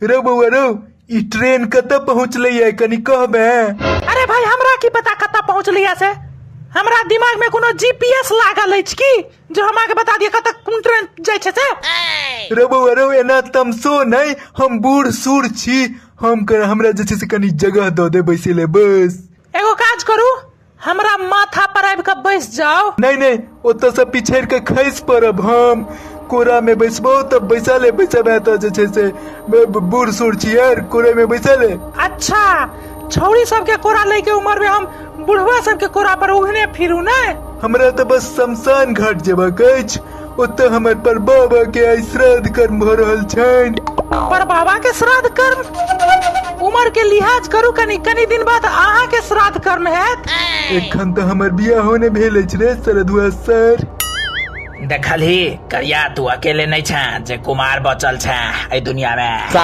रौ बौआ रौ, ई ट्रेन कतऽ पहुँचलै ये कनि कहबे? अरे भाई, हमरा की पता कतऽ पहुँचलै से। हमरा दिमाग में कोनो जीपीएस लागल अछि की जो हम अहाँके बता दिअ कतऽ कोन ट्रेन जाइ छै से? रौ बौआ रौ, एना तमसो नहि, हम बूढ़ सूढ़ छी, हम हमरा जे छै से कनि जगह दऽ दे बैसै लए बस। एगो काज करू, हमरा माथा पर आबि कऽ बैस जाउ। नहि नहि, ओतऽ से पिछड़ि कऽ खसि पड़ब हम। कोरा मे बैसबो तऽ बैसा ले, बैसबे तऽ जे छै से बूढ़ सूढ़ छी यार, कोरे मे बैसा ले। अच्छा, छौड़ी सबके कोरा लै के उमर में हम बुढ़वा सबके कोरा पर उघने फिरू ने? हमरा तऽ बस शमशान घाट जेबाक अछि, ओतऽ हमर पर बाबा के आइ श्राद्ध कर्म भऽ रहल छनि। पर बाबा के श्राद्ध कर्म? उमर के लिहाज करू कनी, कनी दिन बाद अहाँ के श्राद्ध कर्म हैत। एखन तऽ हमर बियाहो ने भेल अछि रे सरधुआ सर। देखलही करिया, तू अकेले नहीं छे जे कुमार बचल छे एहि दुनिया में।